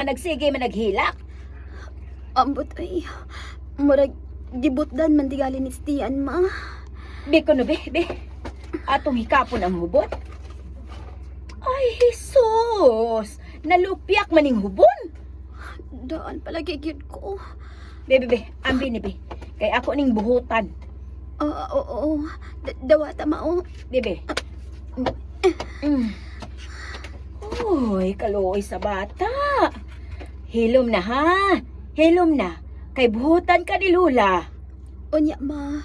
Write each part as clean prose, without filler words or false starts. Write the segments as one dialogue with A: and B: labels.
A: Nagsige man naghilak.
B: Ambot ay, murag gibutdan man digali ni Stian, ma.
A: Be kuno be, be. Atong hikapon ang hubon. Ay, Jesus! Nalupyak maning hubon.
B: Daan palagi gyud ko.
A: Be, be, be. Ambi ni be. Kay ako ning buhutan.
B: Ah, oo, oo. Dawata mao.
A: Be, be. Uy, kaluoy sa bata. Hilom na ha. Hilom na. Kay buhutan ka ni Lula.
B: Unya, ma.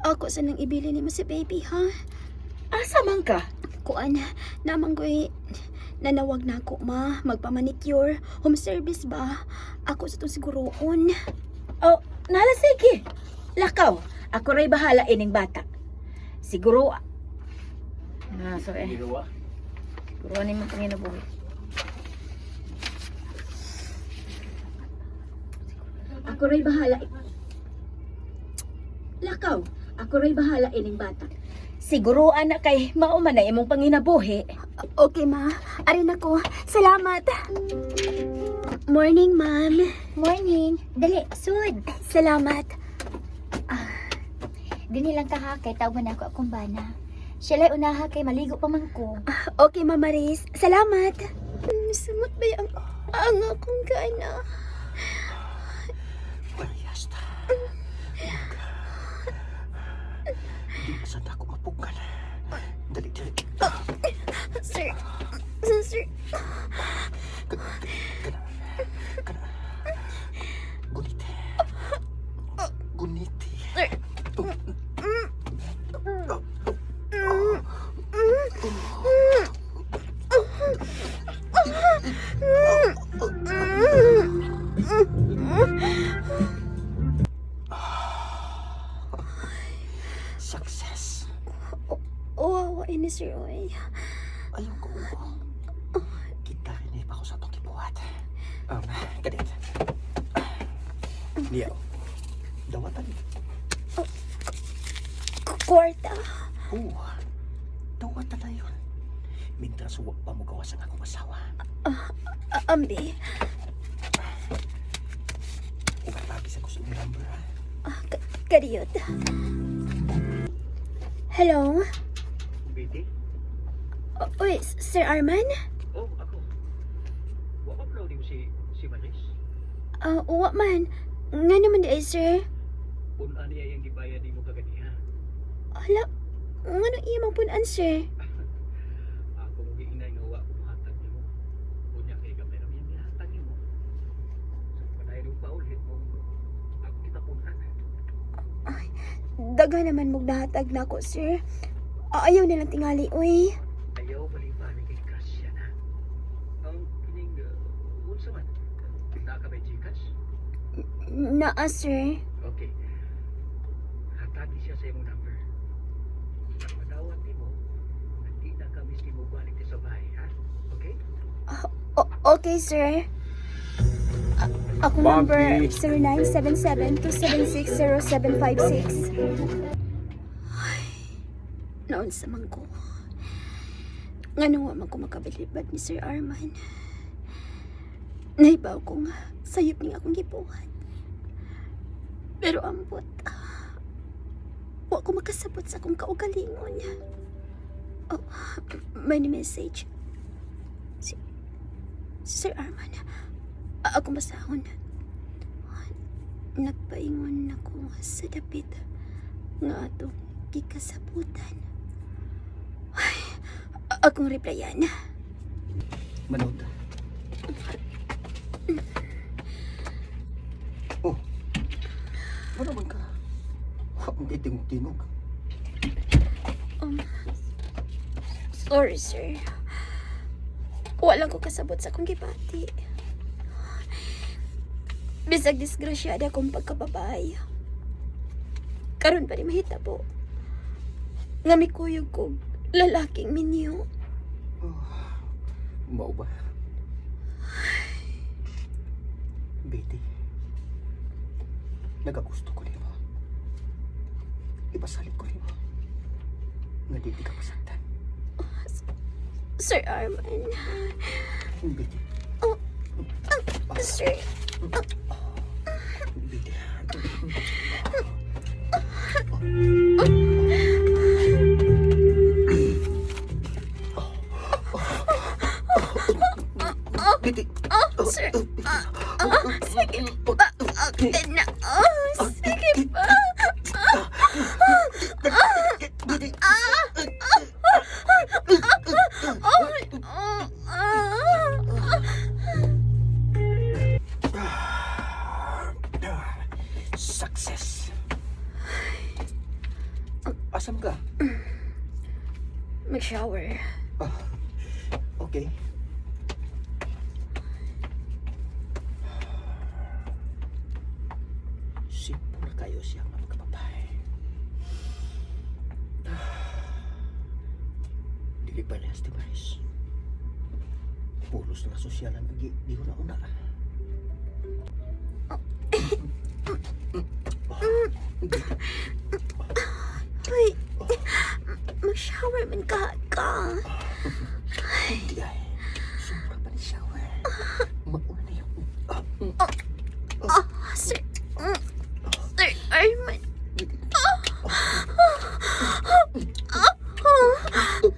B: Ako sa nang ibili ni mo si baby, ha?
A: Asa man ka?
B: Kuan, naman ko'y nanawag na ako, ma. Magpamanicure, home service ba? Ako sa itong siguroon.
A: Oh, nala sige. Lakaw. Ako ray bahala ining bata. Siguro. Na, sorry.
C: Ginawa.
A: Siguro ani mo panginabuhi. Ako ray bahala. Lakaw. Ako ray bahala ining bata. Siguro anak kay mao man na imong panginabuhi.
B: Okay, ma. Arin ako. Salamat. Morning, ma'am.
D: Morning. Dali, sud.
B: Salamat.
D: Dini lang ka ha, kay tawag na ako akong bana. Siya lay unaha kay maligo pa man ko.
B: Okay, Mama Maris. Salamat. Sumot ba ang akong gana?
C: Parehas ta. Di sa ako mapugan. Dali, dali.
B: Sir. Sir.
C: Kana. Kana. Gunite. Gunite. Success.
B: Wawa ini, sir. Oy.
C: Ayaw ko. Kita rin pa ko sa itong kibuhat. Kadit. Niya. Dawatan.
B: Kwarta.
C: Oo. Dawatan na yun. Mintras wa pa mo gawas ang akong asawa.
B: Ambi.
C: Ug tagi sa ko sa imong number, ha?
B: Ah, kadiyot. Hello?
C: Betty?
B: Uy, Sir Arman?
C: Oh, ako. Wa pa mo si si Maris.
B: Ah, uwa man. Nga naman di ay, sir.
C: Punan niya yung gibayad nimo kaganiha.
B: Hala, nga nung iya mang punan, sir?
C: Ako mo giingnan nga wa ko mohatag nimo. Unya kay gamay ra man gihatag nimo. So padayon pa ulit mo ako kita punan.
B: Daga naman mong nahatag na ako, sir. Ah, ayaw nilang tingali, uy.
C: Ayaw palibani kay Gracia na. Ang kining unsa man? Naa ka ba Gcash?
B: Naa, sir.
C: Okay. Hatagi siya sa imong number. Pag madawat nimo, hindi na kami si mo balik sa bahay, ha? Okay?
B: Okay, sir. Ako number
C: Bobby.
B: 0977-276-0756. Ay, naon sa man ko. Nga nung wa man ko makabilibad ni Sir Arman. Naibaw ko nga, sayop ni akong gibuhat. Pero ambot, wa ko makasabot sa akong kaugalingon. Oh, may ni message. Si Sir Arman, ako masahon. Nagpaingon ako sa dapit nga atong gikasabutan. Ay, akong replyan.
C: Manood. Oh. Ano man ka? Ang titingog-tingog.
B: Sorry, sir. Walang ko kasabot sa akong gibati. Bisag disgrasyada akong pagkababay. Karon pa rin mahitabo nga mikuyog ko lalaking minyo.
C: Mao ba? Betty, nagagusto ko nimo. Ipasalit ko nimo. Nga di ka masaktan.
B: Sir Arman.
C: Betty.
B: Oh. Sir.
C: Biti. Biti.
B: Oh, sir. Ah, sige pa. Okay na. Oh, sige pa.
C: Biti.
B: Oh, oh, ah.
C: Success. Asam ka?
B: Mag-shower.
C: Okay. Simple na kayo siya nga magkapapay. Dili pa na si Maris. Pulos na sosyalan ang di ko na una.
B: Uy, mag-shower man ka ka.
C: Hindi ay. Sobra pa ni shower. Mauna na yung...
B: Ah, sir. Sir Arman. Ah,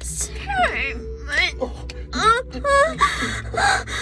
B: Sir Arman. Ah, ah.